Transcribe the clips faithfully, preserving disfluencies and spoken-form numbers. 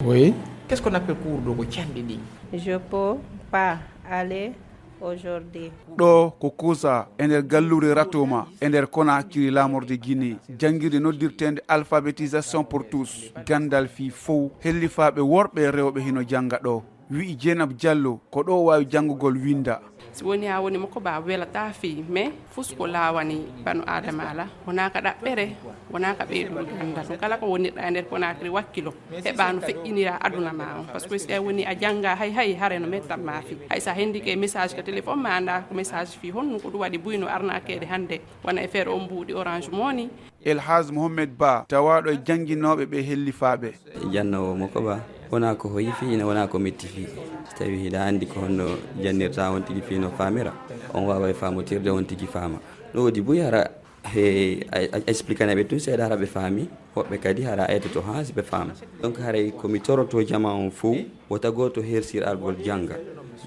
Oui. Qu'est-ce qu'on appelle cours ɗo? Ko canɗi ɗi. Je peux pas aller aujourd'hui. Ɗo ko kuusa e nder galluure Ratoma e nder Conakry, laamorde Guinée. Janngirde noddirteende alphabétisation pour tous, ganndal fii fow, hellifaaɓe worɓe e rewɓe hino jannga ɗo. Wi'i Jeenab Jallo ko ɗo waawi janngugol winnda. Si woni a woni mo ko ba welata fii, mais fus ko laawani banu aadama ala, wonaa ka ɗaɓɓere, wonaa ka ɓeydude ganndal. Kala ko wonirɗa e nder Conakry wakkilo, heɓa no feƴƴinira aduna ma on. Parce que si a woni a jannga hay hay, hare no mettan ma fii. Hay sa hendike message ka téléphone ma, annda ko message fii, honno ko ɗum waɗi buyno arnakeede hannde, wona e feere on mbuuɗi Orange Money. El Hadj Mohamed Ba, tawaaɗo e jannginooɓe ɓe hellifaaɓe. Jannoowo mo ko ba, wonaa ko hoyi fii, ina wonaa ko metti fii. Si tawii hiɗa anndi ko honno jannirta on tigi fii no faamira, on waaway faamotirde on tigi faama. No woodi buy hara he a, a expliqué ɓe tun seeɗa hara ɓe faami, woɓɓe kadi hara a etoto haa si ɓe faama. Donc haray ko mi toroto jama on fow, wota gooto hersir argol jannga.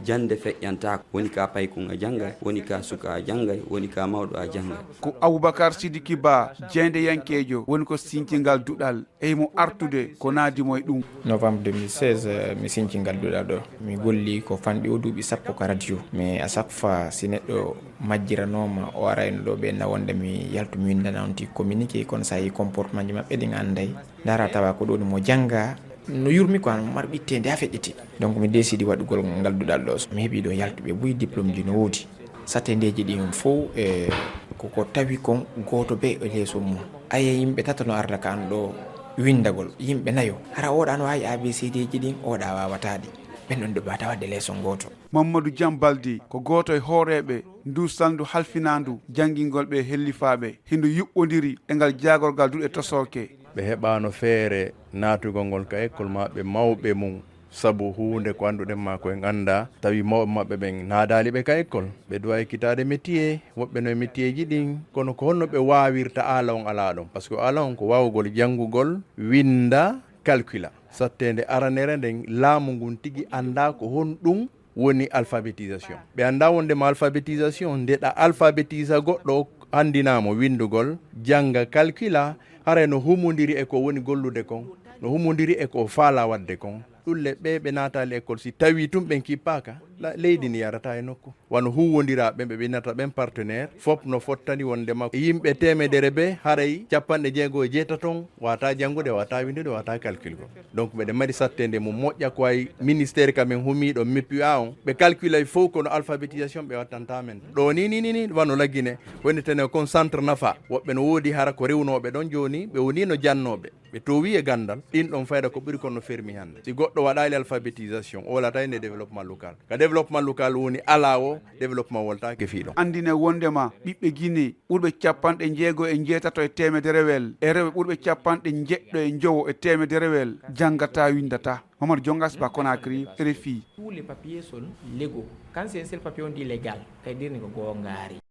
Jannde feƴƴantaako, woni ka paykun a janngay, woni ka suka a janngay, woni ka mawɗo a janngay. Ko Aboubacar Sidiki Ba, jeyndeyankeejo, woni ko sinci ngal duɗal. Ey mo artude ko naadi mo e ɗum. Novembre deux mille seize, eh, mi sinci ngal duɗal ɗo. Mi golli ko fanɗi o duuɓi sappo ka radio. Mais à chaque fois, si neɗɗo majjiranooma, o arayno ɗo ɓe na wonde mi yaltu mi winndana on ti communiqué, kono sa yi comportement ji maɓɓe ɗin annday. Ndara tawa ko ɗo mo jannga. No yurmi ko an mar ɓitte nde a feƴƴiti. Donc mi décidi waɗugol ngal duɗal ɗo. Mi heɓi ɗo yaltuɓe buy diplôme ji no woodi. Sattendeeji ɗin fow e koko tawi kon gooto be e leeso mum. Aye yimɓe tato no arda ka an ɗo winndagol. Yimɓe nayo. Hara oɗa no waawi A B C D ji ɗin, oɗa waawata ɗi. Ɓen ɗon ɗuɓɓata waɗde leeso gooto. Mamadou Diam Baldi ko gooto e hooreeɓe ndu salndu halfinaandu janngingol ɓe hellifaaɓe. Hindu yuɓɓondiri e ngal jaagorgal duɗe tosooke. Ɓe heɓaano feere naatugol ngol ka ekkol maɓɓe mawɓe mum. Sabu huunde ko annduɗen maa ko en anndaa, tawi mawɓe maɓɓe ɓen naadaali ɓe ka ekkol. Ɓe duwa ekkitaade métier, woɓɓe no e métier ji ɗin, kono ko honno ɓe waawirta aala on alaa ɗon? Parce que aala on ko waawugol janngugol, winnda, calcula. Satteende aranere nden, laamu ngun tigi anndaa ko honɗum woni alphabétisation. Ɓe anndaa wondema alphabétisation, nde ɗa alphabétisa goɗɗo, anndinaa mo winndugol, jannga, calcula, haray no humondiri e ko woni gollude kon, no humondiri e ko o faalaa waɗde kon. Ɗum le, ɓe ɓe naataali école, si tawii tun ɓen kippaaka, la-, leydi ndi yarataa e nokku. Wano huuwondiraaɓe ɓe ɓe innata ɓen partenaire, fop no fottani wondema yimɓe teemedere be haray capanɗe jeego e jeetato on waataa janngude, waataa winndude, waataa calcul gol. Donc, meɗen mari satteende mo moƴƴa ko ay ministère ka men humiiɗo, meppi a on, ɓe calculay fow kono alphabétisation ɓe wattantaa men. Ɗo ni, ni, ni, ni, wano Lagine, woni tene kon centre nafa, woɓɓe no woodi hara ko rewnooɓe ɗon jooni, ɓe woni no jannooɓe. Ɓe toowi e ganndal, ɗin ɗon fayda ko ɓuri kon no fermi hannde. Si goɗɗo waɗaali alphabétisation, o walatay nde développement local. Ka développement local woni alaa o, développement woltaake fii ɗon. Anndine wondema ɓiɓɓe Guinée ɓurɓe capanɗe jeego e jeetato e teemederewel e rewɓe ɓurɓe capanɗe jeɗɗo e njowo e teemederewel janngataa winndataa. Mamadou Diongas Ba, Conakry, R F I. Tous les papiers sont légaux. Quand c'est un seul papier, on dit légal. Kay dirni ko goongaari.